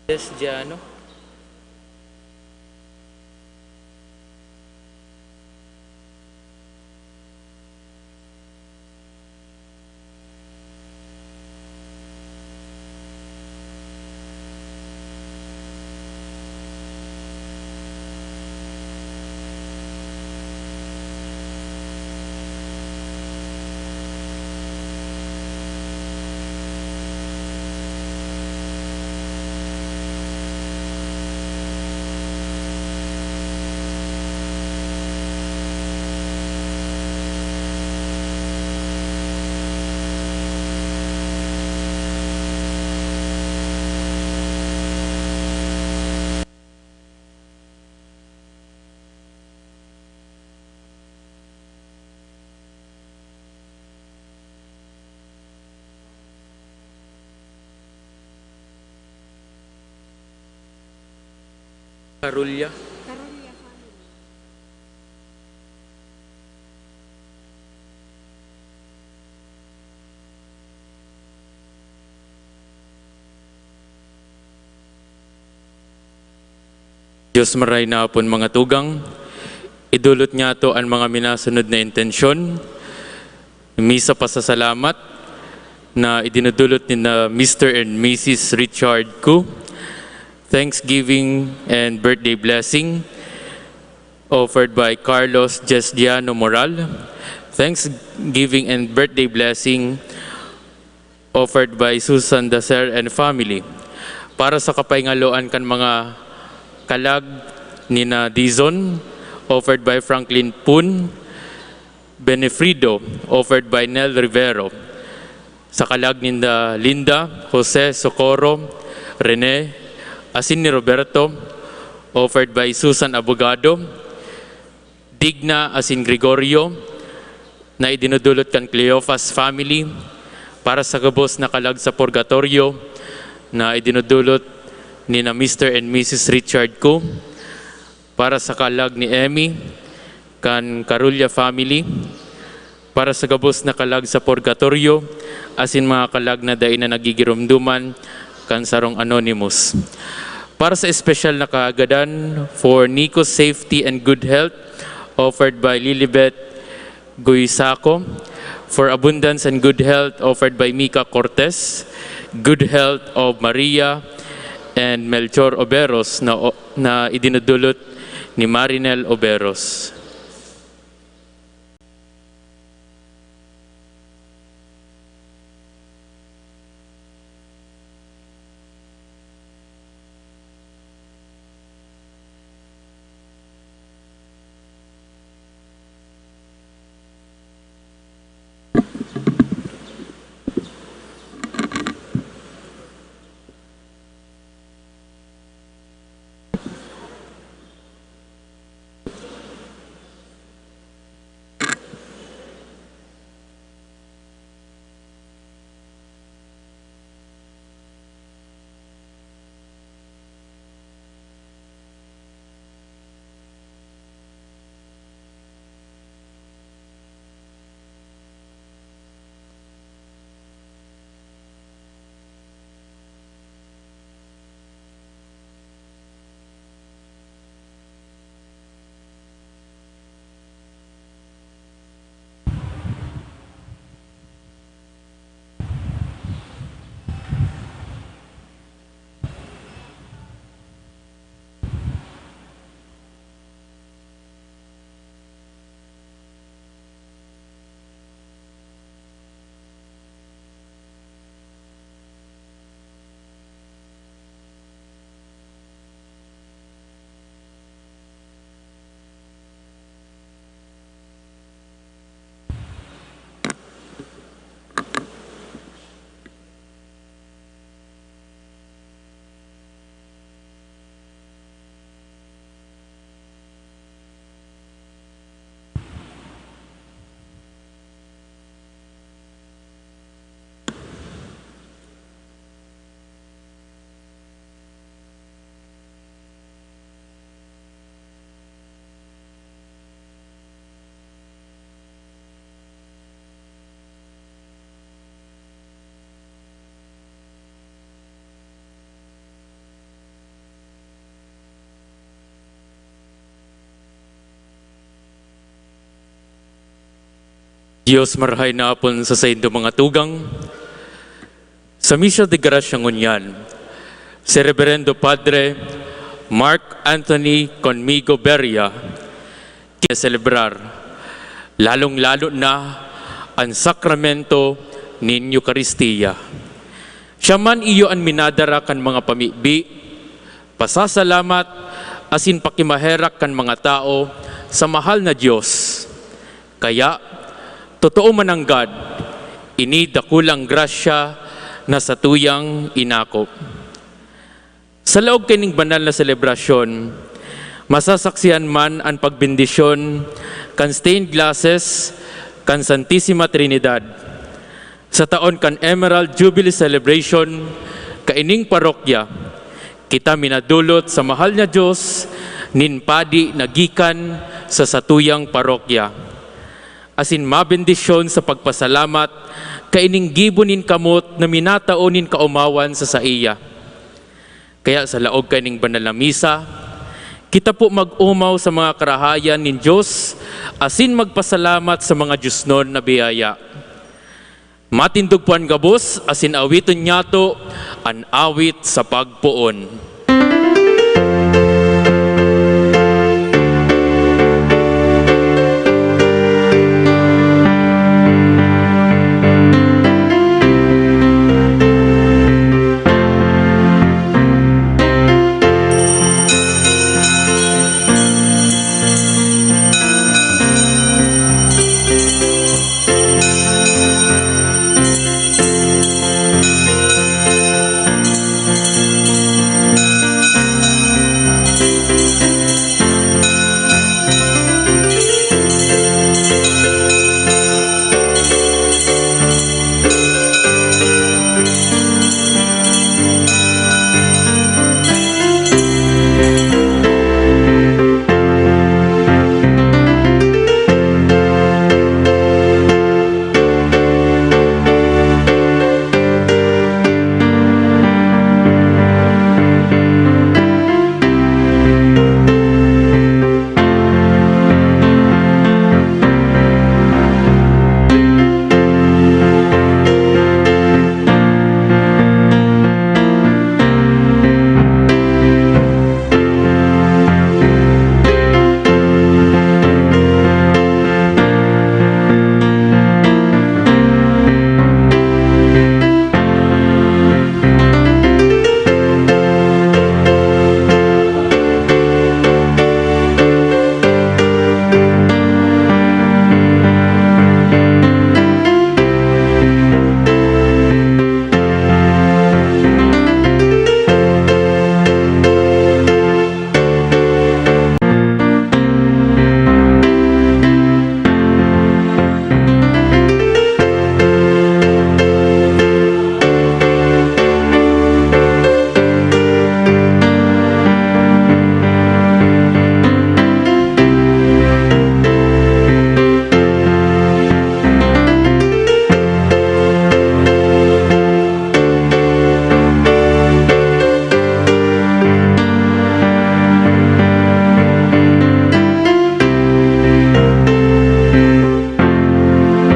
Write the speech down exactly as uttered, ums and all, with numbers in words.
Yes, Giano. Karulya. Karulya family. Diyos maray na apon mga tugang, idulot niyato an mga minasunod na intensyon. Misa pasasalamat na idinudulot ni na Mister and Missus Richard Ku. Thanksgiving and birthday blessing offered by Carlos Jesdiano Moral. Thanksgiving and birthday blessing offered by Susan Dacer and family. Para sa kapahingaloan kan mga kalag ni na Dizon, offered by Franklin Pun. Benefrido, offered by Nel Rivero. Sa kalag ninda Linda, Jose, Socorro, Rene, asin ni Roberto, offered by Susan Abogado. Digna asin Gregorio, na idinudulot kan Cleofas family. Para sa gabos na kalag sa purgatorio, na idinudulot ni na Mister and Missus Richard Ku. Para sa kalag ni Emmy, kan Carulya family, para sa gabos na kalag sa purgatorio, asin mga kalag na dai na nagigiromdoman kan sarong anonymous. Para sa espesyal na kaagadan, for Nico's safety and good health, offered by Lilibet Guisaco, for abundance and good health, offered by Mika Cortez, good health of Maria and Melchor Oberos na, na idinudulot ni Marinel Oberos. Dios marahay na apon sa saindo mga tugang. Sa Misa de Gracia ngunyan, si Reverendo Padre Mark Anthony Conmigo Beria kinaselebrar, lalong-lalo na an sakramento nin Eukaristia. Siya man iyo an minadara kan mga pamibi, pasasalamat asin pakimaherak kan mga tawo sa mahal na Dios. Kaya, totoo mananggad, ini dakulang grasya na satuyang inako. Sa laog kaining banal na selebrasyon, masasaksihan man an pagbendisyon kan stained glasses kan Santisima Trinidad. Sa taon kan Emerald Jubilee Celebration kaining parokya, kita minadolot sa mahal na Dios nin padi na gikan sa satuyang parokya, asin mabendisyon sa pagpasalamat kaining gibo nin kamot na minatao nin kaomawan sa saiya. Kaya sa laog kaining banal na misa, kita po mag-omaw sa mga karahayan nin Dios asin magpasalamat sa mga diosnon na biyaya. Matindog po an gabos asin awiton niyato an awit sa pagpoon.